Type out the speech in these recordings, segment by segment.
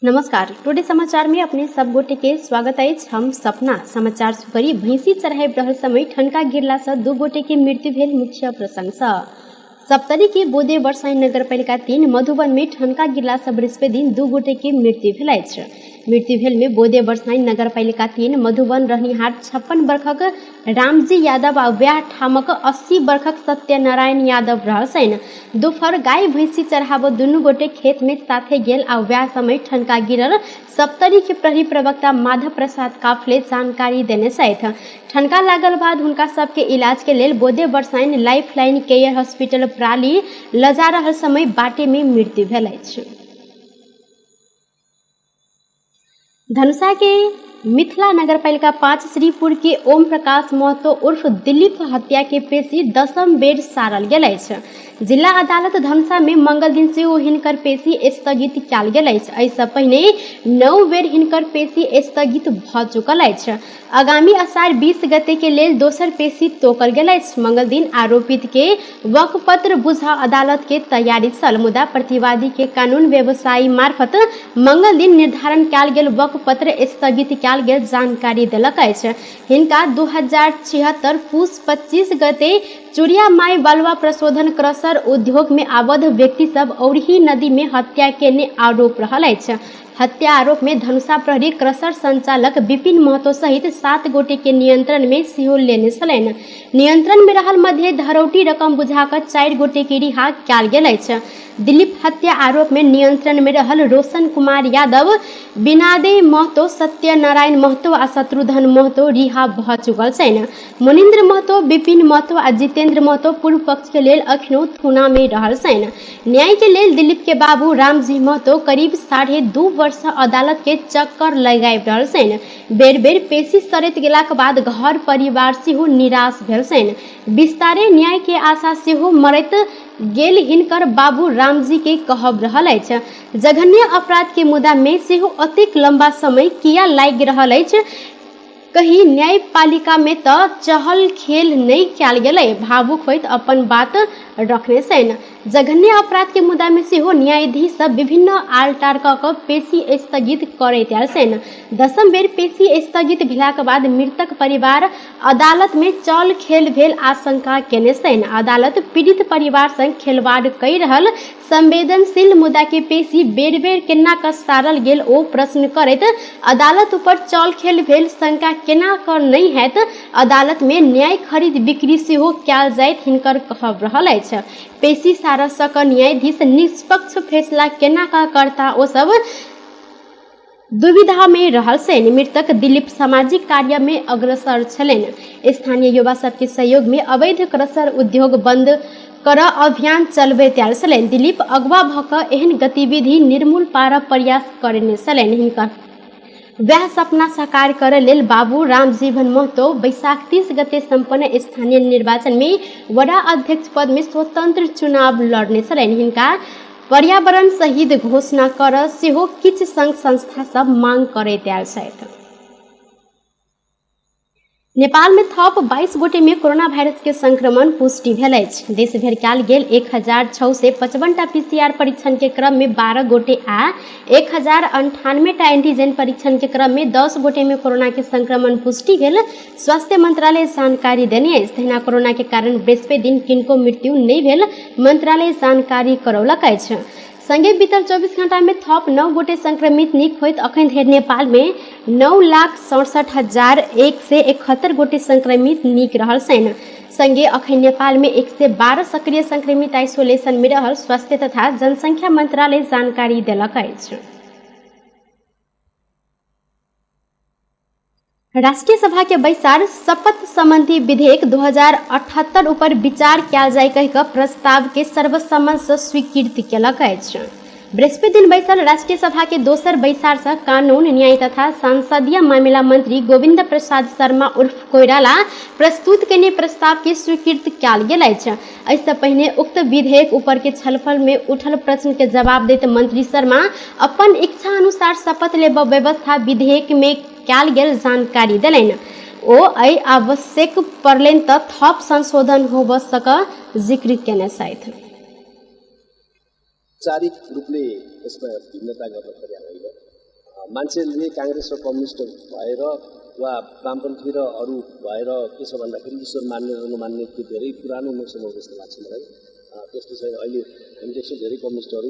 नमस्कार, टुडे समाचार में अपने सब गोटे के स्वागत अछि। हम सपना समाचार सुकरी भैंसी चढ़ाबि रहल समय ठनका गिरला से 2 गोटे के मृत्यु भेल। मुख्य प्रसंग सँ सप्तरी के बोदे बरसाई नगरपालिका 3 मधुबन में ठनका गिरला से बृहस्पति दिन 2 गोटे के मृत्यु भेल अछि। मृत्यु भेल में बोदे बरसाई नगरपालिका 3 मधुबन रहनिहार 56 वर्षक रामजी यादव आ वएह ठामक 80 वर्षक सत्यनारायण यादव रहल छनि। दोपहर गाय भैंसी चढ़ाबऽ दुनू गोटे खेत में साथे गेल आ वएह समय ठनका गिरल। सप्तरी के प्रहरी प्रवक्ता माधव प्रसाद काफले जानकारी देने छथि। ठनका लागल बाद हुनका सबके इलाज के लेल Bode Barsain life line care hospital प्राली ल जा रहल समय बाटे में मृत्यु भेल अछि। धनुषा के मिथिला नगरपालिका 5 श्रीपुर के ओम प्रकाश महतो उर्फ दिलीप हत्या के पेशी 10म बेर सारल गेल अछि। जिला अदालत धनुषा में मंगल दिन सेहो हिनकर पेशी स्थगित कयल गेल अछि। एहिसँ पहिने 9 बेर हिनकर पेशी स्थगित भऽ चुकल अछि। आगामी अषाढ़ 20 गते के लेल दोसर पेशी तोकल गेल अछि। मंगल दिन आरोपित के वकपत्र बुझा अदालत के तैयारी छल, मुदा प्रतिवादी के कानून व्यवसायी मार्फत मंगल दिन निर्धारण कयल गेल वकपत्र स्थगित कयल गेल जानकारी देलक अछि। हिनका 2076 पुस 25 गते चुरिया माई बालुआ प्रशोधन क्रसर उद्योग में आबद्ध व्यक्ति सब औरही नदी में हत्या केने आरोप रहल अछि। हत्या आरोप में धनुषा प्रहरी क्रसर संचालक विपिन महतो सहित 7 गोटे के नियंत्रण में सेहो लेने छलनि। नियंत्रण में रहल मध्य धरौटी रकम बुझा कऽ 4 गोटे के रिहा कयल गेल अछि। दिलीप हत्या आरोप में नियंत्रण में रहल रोशन कुमार यादव, बिनादे महतो, सत्यनारायण महतो आ शत्रुघ्न महतो रिहा भऽ चुकल छनि। मुनिन्द्र महतो, विपिन महतो आ जितेंद्र महतो पूर्व पक्ष के लेल अखनो थूना में रहल छनि। न्याय के लेल दिलीप के बाबू रामजी महतो करीब 2.5 वर्ष अदालत के चक्कर लगाबि रहल छनि। बेर बेर पेशी सरैत गेलाक बाद घर परिवार सेहो निराश भेल छनि। विस्तारे न्याय के आशा सेहो मरैत गेल हिनकर बाबू रामजी के कहब रहल अछि। जघन्य अपराध के मुद्दा में सेहो अतेक लंबा समय किया लागि रहल अछि, कहीं न्यायपालिका में तऽ चहल खेल नहि कयल गेलै, भावुक होइत अपन बात रखने छनि। जघन्य अपराध के मुद्दा में सेहो न्यायाधीश सब विभिन्न आलटार कऽ कऽ पेशी स्थगित करैत आयल छनि। 10म बेर पेशी स्थगित भेलाक बाद मृतक परिवार अदालत में चल खेल भेल आशंका केने छनि। अदालत पीड़ित परिवार संग खेलवाड़ कहि रहल संवेदनशील मुद्दा के पेशी बेर बेर केना कऽ सारल गेल ओ प्रश्न करैत अदालत ऊपर चल खेल भेल शंका केना कऽ नहि हैत, अदालत में न्याय खरीद बिक्री सेहो कयल जाइत हिनकर कहब रहल अछि। पेशी सारऽ सक न्यायाधीश निष्पक्ष फैसला केना कऽ करता ओ सब दुविधा में रहल छनि। मृतक दिलीप सामाजिक कार्य में अग्रसर छलनि। स्थानीय युवा सबके सहयोग में अवैध क्रसर उद्योग बंद करऽ अभियान चलबैत आयल छलनि। दिलीप अगवा भऽ कऽ एहन गतिविधि निर्मूल पारऽ प्रयास करेने छलनि। हिनकर वएह सपना साकार करऽ लेल बाबू रामजीवन महतो बैसाख 30 गते सम्पन्न स्थानीय निर्वाचन में वडा अध्यक्ष पद में स्वतंत्र चुनाव लड़ने छलनि। हिनका पर्यावरण शहीद घोषणा करऽ सेहो किछु संघ संस्था सब मांग करैत आयल छथि। नेपाल में थप 22 गोटे में कोरोना वायरस के संक्रमण पुष्टि भेल अछि। देश भरि कयल गेल 1655 टा पीसीआर परीक्षण के क्रम में 12 गोटे आ 1098 टा एंटीजन परीक्षण के क्रम में 10 गोटे में कोरोना के संक्रमण पुष्टि भेल स्वास्थ्य मंत्रालय जानकारी देने अछि। तहिना कोरोना के कारण बृहस्पति दिन किनको मृत्यु नहि भेल मंत्रालय जानकारी करौलक अछि। संगे बीतल 24 घंटा में थप 9 गोटे संक्रमित नीक होइत अखन धरि नेपाल में 9,67,171 गोटे संक्रमित नीक रहल छनि। संगे अखन नेपाल में 112 सक्रिय संक्रमित आइसोलेशन में रहल स्वास्थ्य तथा जनसंख्या मंत्रालय जानकारी देलक अछि। राष्ट्रीय सभा के बैसार शपथ संबंधी विधेयक 2078 ऊपर विचार कयल जाय कहि कऽ प्रस्ताव के सर्वसम्मत से स्वीकृत केलक अछि। बृहस्पति दिन बैसल राष्ट्रीय सभा के दोसर बैसार से कानून न्याय तथा संसदीय मामिला मंत्री गोविंद प्रसाद शर्मा उर्फ कोइराला प्रस्तुत केने प्रस्ताव के स्वीकृत कयल गेल अछि। एहिसँ पहिने उक्त विधेयक ऊपर के छलफल में उठल प्रश्न के जवाब दैत मंत्री शर्मा अपन इच्छा अनुसार शपथ लेबऽ व्यवस्था विधेयक में कयल गेल जानकारी देलनि। ओ एहि आवश्यक पड़लनि तऽ थप संशोधन होबऽ सक जिक्र केने छथि। औपचारिक रूपले यसमा भिन्नता गर्न पर्या होइन। मान्छेले काङ्ग्रेस र कम्युनिस्ट भएर वा वामपन्थी र अरू भएर के छ भन्दाखेरि ईश्वर मान्ने र नमान्ने त्यो धेरै पुरानो नोसन हो जस्तो लाग्छ मलाई। त्यस्तो छैन। अहिले हामी देख्छौँ धेरै कम्युनिस्टहरू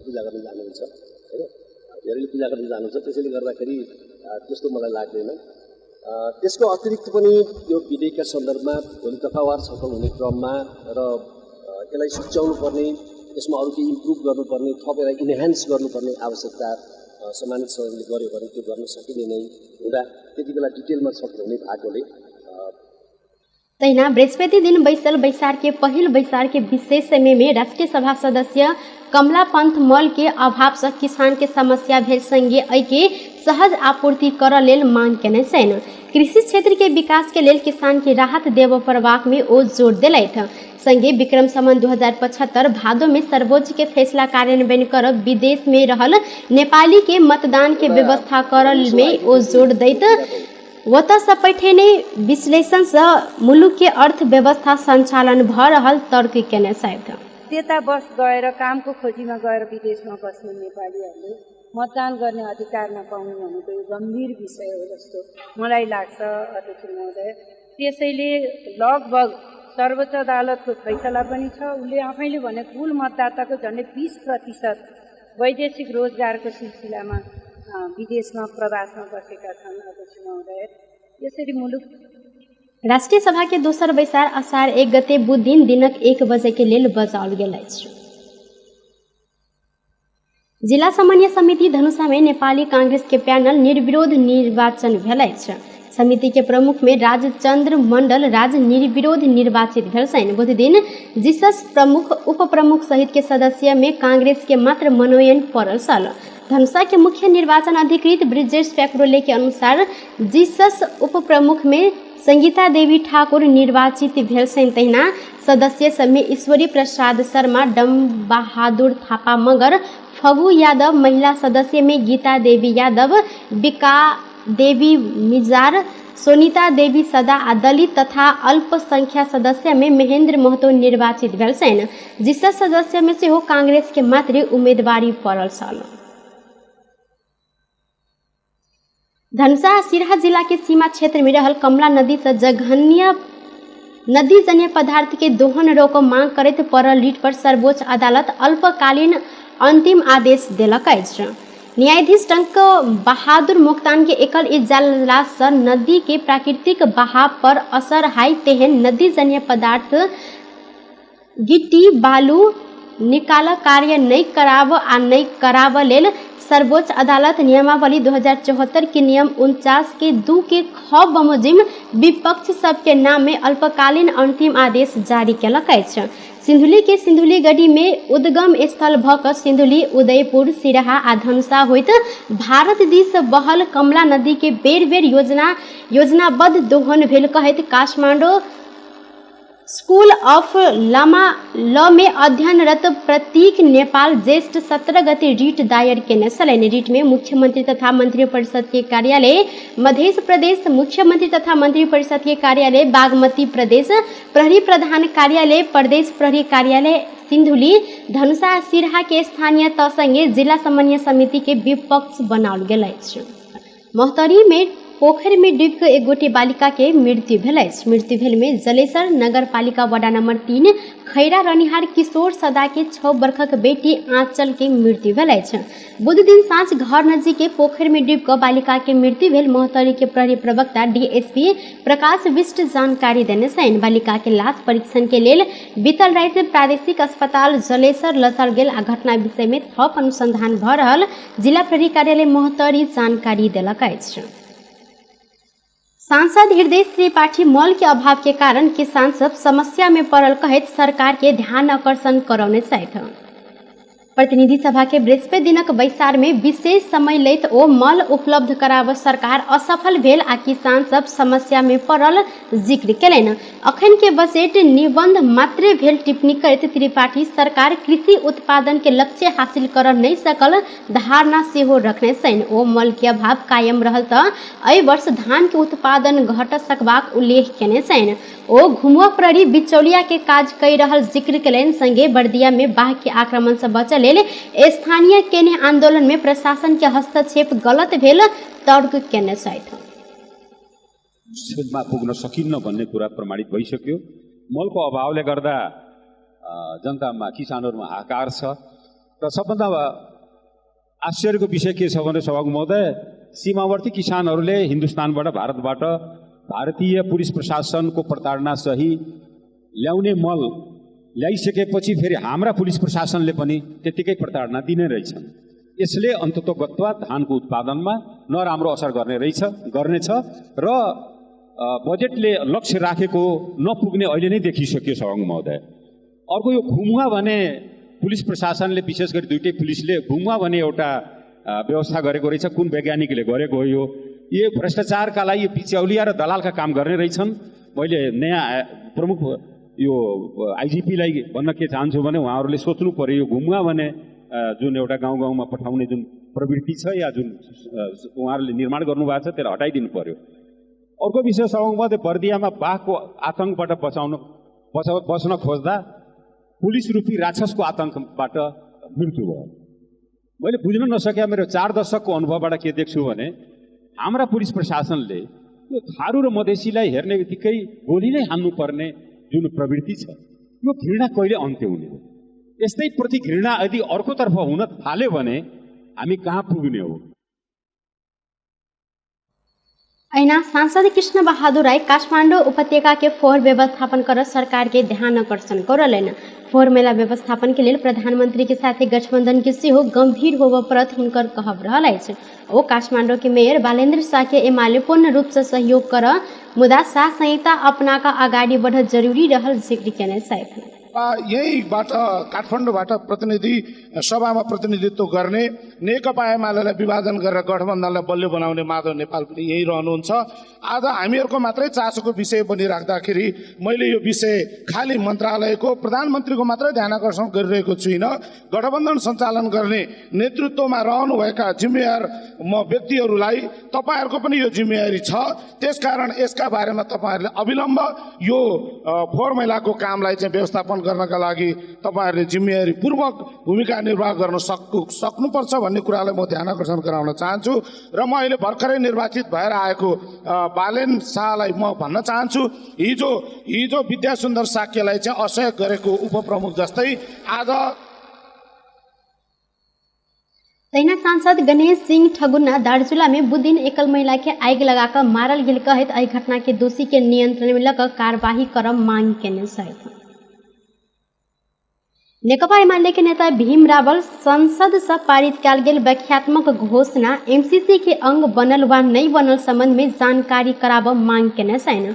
पूजा गर्न जानुहुन्छ होइन, धेरैले पूजा गर्न जानुहुन्छ। त्यसैले गर्दाखेरि त्यस्तो मलाई लाग्दैन। त्यसको अतिरिक्त पनि यो विधेयकका सन्दर्भमा भोलि दफावार छलफल हुने क्रममा र यसलाई सच्याउनु पर्ने, यसमा अरू केही इम्प्रुभ गर्नुपर्ने, थप यसलाई इन्हान्स गर्नुपर्ने आवश्यकता सम्मानित सदनले गर्यो भने त्यो गर्न सकिने नै हुँदा त्यति बेला डिटेलमा छलफल हुने भएकोले। तहिना बृहस्पति दिन बैसल बैसार के पहिल बैसार के विशेष समय में राष्ट्रिय सभा सदस्य कमला पंथ मल के अभाव से किसान के समस्या भेल संगे एहि के सहज आपूर्ति करऽ लेल मांग केने छनि। कृषि क्षेत्र के विकास के लेल किसान के राहत देबऽ पड़बाक में ओ जोर देलथि। संगे विक्रम संवत 2075 भादो में सर्वोच्च के फैसला कार्यान्वयन करब विदेश में रहल नेपाली के मतदान के व्यवस्था करल में ओ जोर दैत ओतऽ सँ पैठेने विश्लेषण सँ मुलुक के अर्थव्यवस्था सञ्चालन भऽ रहल तर्क केने छथि। त्यता बस गएर कामको खोजीमा गएर विदेशमा बस्ने नेपालीहरूले मतदान गर्ने अधिकार नपाउनु भनेको यो गम्भीर विषय हो जस्तो मलाई लाग्छ अध्यक्ष महोदय। त्यसैले लगभग सर्वोच्च अदालतको फैसला पनि छ, उसले आफैले भने कुल मतदाताको झन्डै 20% वैदेशिक रोजगारको सिलसिलामा विदेशमा प्रवासमा बसेका छन् अध्यक्ष महोदय। यसरी मुलुक राष्ट्रिय सभा के दोसर बैसार असार 1 गते बुध दिन दिनक 1 बजे के लेल बजाओल गेल अछि। जिला समन्वय समिति धनुषा में नेपाली कांग्रेस के पैनल निर्विरोध निर्वाचन भेल अछि। समिति के प्रमुख में राजचंद्र मंडल राज निर्विरोध निर्वाचित भेल छनि। बुध दिन जिसस प्रमुख उप प्रमुख सहित के सदस्य में कांग्रेस के मात्र मनोनयन पड़ल छल। धनुषा के मुख्य निर्वाचन अधिकृत ब्रिजेश पैक्रोले के अनुसार जिसस उप प्रमुख में संगीता देवी ठाकुर निर्वाचित भेल छनि। तहिना सदस्य सबमे ईश्वरी प्रसाद शर्मा, डम बहादुर थापा मगर, फगु यादव, महिला सदस्य में गीता देवी यादव, बिका देवी मिजार, सोनिता देवी सदा आ दलित तथा अल्पसंख्या सदस्य में महेंद्र महतो निर्वाचित भेल छनि। जिसस सदस्य में सेहो कांग्रेस के मात्र उम्मीदवारी पड़ल छल। धनुषा सिरहा जिला के सीमा क्षेत्र में रहल कमला नदी से जघन्य नदी जन्य पदार्थ के दोहन रोक मांग करैत पड़ल रिट पर सर्वोच्च अदालत अल्पकालीन अंतिम आदेश देलक अछि। न्यायाधीश टंक बहादुर मोक्तान के एकल इजलास से नदी के प्राकृतिक बहाव पर असर हाई तेहन नदी जन्य पदार्थ गिट्टी बालू निकाल कार्य नहि कराब आ नहि कराब लेल सर्वोच्च अदालत नियमावली 2074 के नियम 49 के 2 के ख बमोजिम विपक्ष सबके नाम में अल्पकालीन अंतिम आदेश जारी केलक अछि। सिन्धुली के सिन्धुलीगढ़ी में उद्गम स्थल भऽ कऽ सिन्धुली, उदयपुर, सिरहा आ धनुषा होइत भारत दिस बहल कमला नदी के बेर बेर योजनाबद्ध दोहन भेल कहैत काठमाडौँ स्कूल ऑफ लामा लॉ में अध्ययनरत प्रतीक नेपाल ज्येष्ठ 17 गते रिट दायर केने छलनि। रिट में मुख्यमंत्री तथा मंत्री परिषद के कार्यालय मध्य प्रदेश, मुख्यमंत्री तथा मंत्री परिषद के कार्यालय बागमती प्रदेश, प्रहरी प्रधान कार्यालय प्रदेश प्रहरी कार्यालय सिन्धुली, धनुषा सिरहा के स्थानीय तह संगे जिला समन्वय समिति के विपक्ष बनाओल गेल अछि। महोत्तरी में पोखरि में डूबि कऽ एक गोटे बालिका के मृत्यु भेल अछि। मृत्यु भेल में जलेसर नगरपालिका वडा नंबर 3 खैरा रहनिहार किशोर सदा के 6 वर्षक बेटी आंचल के मृत्यु भेल अछि। बुध दिन साँझ घर नजीक के पोखरि में डूबि कऽ बालिका के मृत्यु भेल महोत्तरी के प्रहरी प्रवक्ता डीएसपी प्रकाश विष्ट जानकारी देने छनि। बालिका के लाश परीक्षण के लेल बीतल राति प्रादेशिक अस्पताल जलेसर लचल गेल आ घटना विषय में थप अनुसंधान भऽ रहल जिला प्रहरी कार्यालय महोत्तरी जानकारी देलक अछि। सांसद हृदय त्रिपाठी मल के अभाव के कारण किसान सब समस्या में पड़ल कहैत सरकार के ध्यान आकर्षण करौने छथि। प्रतिनिधि सभा के बृहस्पति दिनक बैसार में विशेष समय लैत ओ मल उपलब्ध कराब सरकार असफल भेल आ किसान सब समस्या में पड़ल जिक्र केलनि। अखन के बजट निबंध मात्रे भेल टिप्पणी करैत त्रिपाठी सरकार कृषि उत्पादन के लक्ष्य हासिल कर नहि सकल धारणा सेहो रखने छनि। ओ मल के अभाव कायम रहल तऽ एहि वर्ष धान के उत्पादन घट सकबाक उल्लेख केने छनि। ओ घुमुआ प्रहरी बिचौलिया के काज कहि रहल जिक्र केलनि। संगे बर्दिया में बाघ के आक्रमण से बचल लेल लेल स्थानीय केने आंदोलन में प्रशासन के हस्तक्षेप गलत भेल तर्क केने छथि। मा पुग्न सकिन्न भन्ने कुरा प्रमाणित भइसक्यो। मलको अभावले गर्दा जनतामा किसानहरुमा हाहाकार छ र सबभन्दा आश्चर्यको विषय के छ भने सभामुख महोदय, सीमावर्ती किसानहरूले हिन्दुस्तानबाट भारतबाट भारतीय पुलिस प्रशासनको प्रताडना सही ल्याउने मल ल्याइसकेपछि फेरि हाम्रा पुलिस प्रशासनले पनि त्यतिकै प्रताडना दिने रहेछन्। यसले अन्ततोगत्वा धानको उत्पादनमा नराम्रो असर गर्ने रहेछ गर्नेछ र बजेटले लक्ष्य राखेको नपुग्ने अहिले नै देखिसक्यो सभामुख महोदय। अर्को यो घुमुवा भने पुलिस प्रशासनले विशेष गरी दुईटै पुलिसले घुमुवा भने एउटा व्यवस्था गरेको रहेछ, कुन वैज्ञानिकले गरेको हो यो? यो भ्रष्टाचारका लागि बिचौलिया र दलालका काम गर्ने रहेछन्। मैले नयाँ प्रमुख यो आइजिपीलाई भन्न के चाहन्छु भने उहाँहरूले सोच्नु पर्यो यो घुमुवा भने जुन एउटा गाउँ गाउँमा पठाउने जुन प्रवृत्ति छ या जुन उहाँहरूले निर्माण गर्नुभएको छ त्यसलाई हटाइदिनु पर्यो। अर्को विषय सभामुख महोदय, बर्दियामा बाघको आतङ्कबाट बच्न खोज्दा पुलिस रूपी राक्षसको आतङ्कबाट मृत्यु भयो। मैले बुझ्न नसके मेरो 4 दशकको अनुभवबाट के देख्छु भने हाम्रा पुलिस प्रशासनले यो थारू र मधेसीलाई हेर्ने बित्तिकै गोली नै हान्नुपर्ने जुन प्रवृत्ति छ यो घृणा कहिले अन्त्य हुने हो? यस्तै प्रति घृणा यदि अर्कोतर्फ हुन थाल्यो भने हामी कहाँ पुग्ने हो? ऐना सांसद कृष्ण बहादुर राई काठमाडौँ उपत्यका के फोहोर व्यवस्थापन कर सरकार के ध्यान आकर्षण करलन। फोहोर मेला व्यवस्थापन के लेल प्रधानमंत्री के साथे गठबंधन के सेहो गंभीर होबय पड़त हुनकर कहब रहल अछि। ओ काठमाडौँ के मेयर बालेन्द्र शाह के एमाले पूर्ण रूप से सहयोग कर मुदा शाह संहिता अपना का अगाडि बढ़त जरूरी रहल जिक्र केने छथि। यहीँबाट काठमाडौँबाट प्रतिनिधि सभामा प्रतिनिधित्व गर्ने नेकपा एमालेलाई विभाजन गरेर गठबन्धनलाई बलियो बनाउने माधव नेपाल पनि यहीँ रहनुहुन्छ। आज हामीहरूको मात्रै चासोको विषय बनिराख्दाखेरि मैले यो विषय खालि मन्त्रालयको प्रधानमन्त्रीको मात्रै ध्यान आकर्षण गरिरहेको छुइनँ। गठबन्धन सञ्चालन गर्ने नेतृत्वमा रहनुभएका जिम्मेवार म व्यक्तिहरूलाई तपाईँहरूको पनि यो जिम्मेवारी छ। त्यसकारण यसका बारेमा तपाईँहरूले अविलम्ब यो फोहोर मैलाको कामलाई चाहिँ व्यवस्थापन गर्नका लागि तपाईँहरूले जिम्मेवारी पूर्वक भूमिका निर्वाह गर्न सक्नुपर्छ भन्ने कुरालाई म ध्यान आकर्षण गराउन चाहन्छु। र म अहिले भर्खरै निर्वाचित भएर आएको बालेन शाहलाई म भन्न चाहन्छु, हिजो विद्यासुन्दर साक्यलाई चाहिँ असहयोग गरेको उपप्रमुख जस्तै आज तहिना सांसद गणेश सिंह ठगुन्ना दार्चुला में बुधदिन एकल महिला के आगि लगाकर मारल गेल कहैत एहि घटना के दोषी के नियंत्रण में लऽ कार्यवाही करब मांग केने छथि। नेकपा एमाले के नेता भीम रावल संसद से पारित कयल गेल व्याख्यात्मक घोषणा एमसीसी के अंग बनल वा नहीं बनल संबंध में जानकारी कराबऽ मांग केने छनि।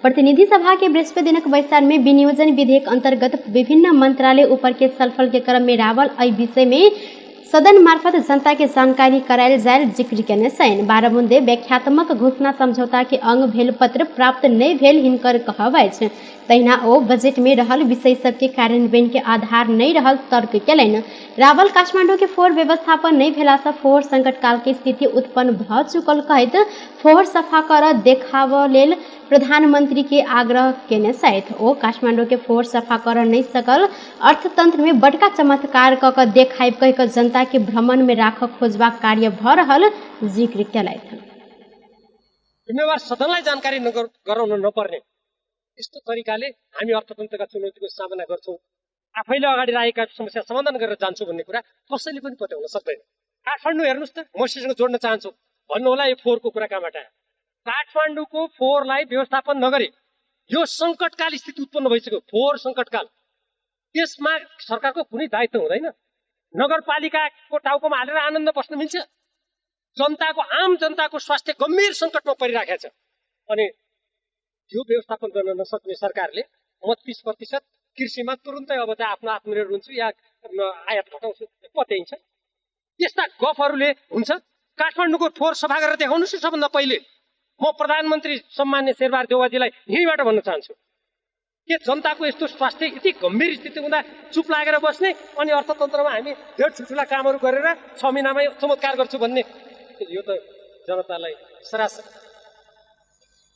प्रतिनिधि सभा के बृहस्पति दिनक बैसार में विनियोजन विधेयक अंतर्गत विभिन्न मंत्रालय ऊपर के छलफल के क्रम में रावल एहि विषय में सदन मार्फत जनता के जानकारी करायल जायल जिक्र केने छनि। 12 बुंदे व्याख्यात्मक घोषणा समझौता के अंग भेल पत्र प्राप्त नहीं भेल हिनकर कहब अछि। तहिना ओ बजट में रहल विषय सबके कार्यान्वयन के आधार नहीं रहल तर्क केलनि। रावल काठमाडौँ के फोहोर व्यवस्थापन नहीं भेला से फोहोर संकटकाल के स्थिति उत्पन्न भऽ चुकल कहैत फोहोर सफा कर देखाबऽ लेल प्रधानमंत्री के आग्रह केने छथि। ओ काठमाडौँ के फोहोर सफा कर नहीं सकल अर्थतंत्र में बड़का चमत्कार कऽ कऽ देखाबि कहि कऽ जनता के भ्रमण में राखऽ खोजबाक कार्य भऽ रहल जिक्र केलथि। जिम्मेवार सदनलाई जानकारी गराउन नपर्ने यस्तो तरिकाले हामी अर्थतन्त्रका चुनौतीको सामना गर्छौँ, आफैले अगाडि राखेका समस्या समाधान गरेर जान्छौँ भन्ने कुरा कसैले पनि पत्याउन सक्दैन। काठमाडौँ हेर्नुहोस् त, म यससँग जोड्न चाहन्छु, भन्नुहोला यो फोहोरको कुरा कहाँबाट आयो? काठमाडौँको फोहोरलाई व्यवस्थापन नगरे यो सङ्कटकाल स्थिति उत्पन्न भइसक्यो, फोहोर सङ्कटकाल। त्यसमा सरकारको कुनै दायित्व हुँदैन। नगरपालिकाको टाउकोमा हालेर आनन्द बस्न मिल्छ? जनताको, आम जनताको स्वास्थ्य गम्भीर सङ्कटमा परिराखेको छ। अनि यो व्यवस्थापन गर्न नसक्ने सरकारले म 30% कृषिमा तुरुन्तै अब चाहिँ आफ्नो आत्मनिर्भर हुन्छु या आयात घटाउँछु पत्याइन्छ? त्यस्ता गफहरूले हुन्छ? काठमाडौँको फोहोर सफा गरेर देखाउनुहोस् न सबभन्दा पहिले। म प्रधानमन्त्री सम्मान्य शेरबहादुर देउवाजीलाई यहीँबाट भन्न चाहन्छु के जनताको यस्तो स्वास्थ्य यति गम्भीर स्थिति हुँदा चुप लागेर बस्ने अनि अर्थतन्त्रमा हामी धेर ठुल्ठुला कामहरू गरेर 6 महिनामै चमत्कार गर्छु भन्ने यो त जनतालाई सरासर।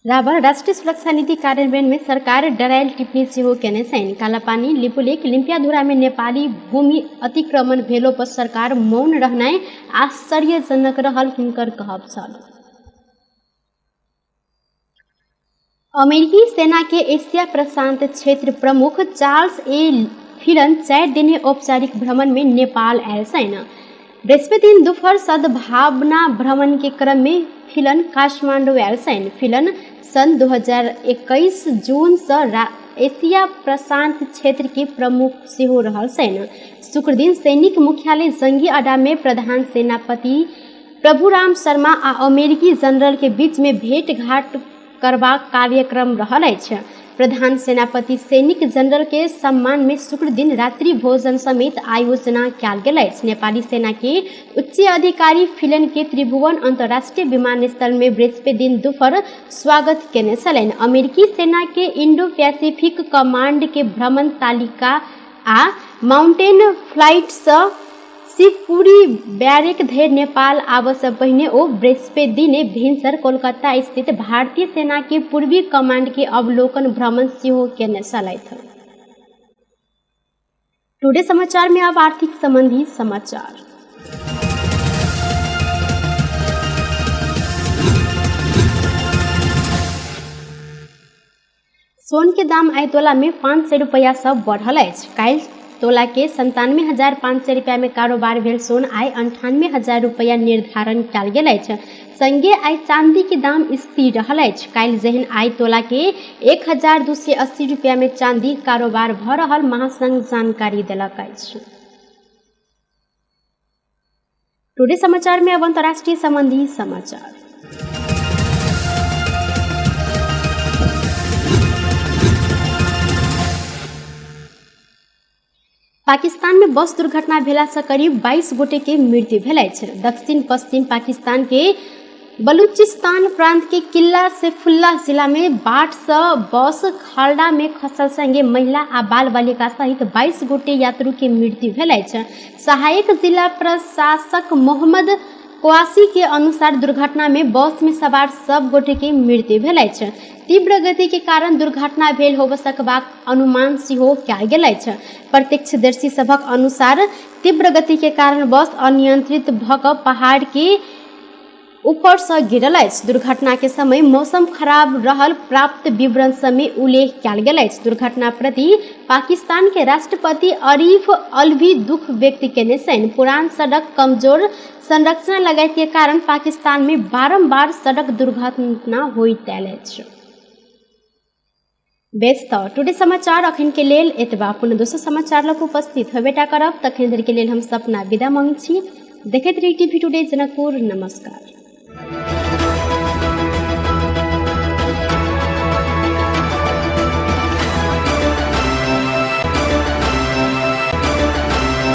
रावल राष्ट्रिय सुरक्षा नीति कार्यान्वयन में सरकार डरायल टिप्पणी सेहो केने छनि। कालापानी, लिपुलेख, लिम्पियाधुरा में नेपाली भूमि अतिक्रमण भेलो पर सरकार मौन रहनाइ आश्चर्यजनक रहल हुनकर कहब छल। अमेरिकी सेना के एशिया प्रशांत क्षेत्र प्रमुख चार्ल्स ए फिलन 4 दिने औपचारिक भ्रमण में नेपाल आयल छनि। बृहस्पति दिन दोपहर सद्भावना भ्रमण के क्रम में फिलन काठमाडौँ आयल छनि। फिलन सन् 2021 जून से एशिया प्रशांत क्षेत्र के प्रमुख सेहो रहल छनि। शुक्रदिन सैनिक मुख्यालय जंगी अड्डा में प्रधान सेनापति प्रभुराम शर्मा आ अमेरिकी जनरल के बीच में भेंटघाट करबाक कार्यक्रम रहल अछि। प्रधान सेनापति सैनिक जनरल के सम्मान में शुक्र दिन रात्रि भोजन समेत आयोजना कयल गेल अछि। नेपाली सेना के उच्च अधिकारी फिलन के त्रिभुवन अंतर्राष्ट्रीय विमानस्थल में बृहस्पति दिन दोपहर स्वागत केने छलनि। अमेरिकी सेना के इंडो पैसिफिक कमांड के भ्रमण तालिका आ माउंटेन फ्लाइट से शिवपुरी बैरेक धरि नेपाल आबय से पहिने ओ बृहस्पति दिन भिनसर कोलकाता स्थित भारतीय सेना के पूर्वी कमांड के अवलोकन भ्रमण सेहो केने छलथि। टुडे समाचार में अब आर्थिक संबंधी समाचार। सोन के दाम आइ तोला में 500 रुपया सब बढ़ल अछि। काल्हि तोला के 97,500 रुपया में कारोबार भेल सोन आइ 98,000 रुपया निर्धारण कयल गेल अछि। संगे आइ चांदी के दाम स्थिर रहल अछि। काल्हि जहन आइ तोला के 1,280 रुपया में चांदी कारोबार भऽ रहल महासंघ जानकारी देलक अछि। टुडे समाचार में अब अंतर्राष्ट्रीय संबंधी समाचार। पाकिस्तान में बस दुर्घटना भेला से करीब 22 गोटे के मृत्यु भेल अछि। दक्षिण पश्चिम पाकिस्तान के बलूचिस्तान प्रांत के किला सैफुल्लाह जिला में बाट से बस खालडा में खसल संगे महिला आ बाल बालिका सहित 22 गोटे यात्रु के मृत्यु भेल अछि। सहायक जिला प्रशासक मोहम्मद क्वासी के अनुसार दुर्घटना में बस में सवार सब गोटे के मृत्यु भेल अछि। तीव्र गति के कारण दुर्घटना भेल होब सकबाक अनुमान सेहो कयल गेल अछि। प्रत्यक्षदर्शी सभक अनुसार तीव्र गति के कारण बस अनियंत्रित भऽ कऽ पहाड़ के ऊपर से गिरल अछि। दुर्घटना के समय मौसम खराब रहल प्राप्त विवरण समय उल्लेख कयल गेल अछि। दुर्घटना प्रति पाकिस्तान के राष्ट्रपति आरिफ अल्वी दुख व्यक्त केने छनि। पुरान सड़क कमजोर संरचना लगायत के कारण पाकिस्तान में बारम्बार सड़क दुर्घटना होइत आयल अछि। बेस तऽ टुडे समाचार अखन के लेल एतबा। पुनः दोसर समाचार लग उपस्थित होबेटा करब। तखन धरि के लेल हम सपना विदा मांगै छी। देखैत रही टीवी टुडे जनकपुर। नमस्कार।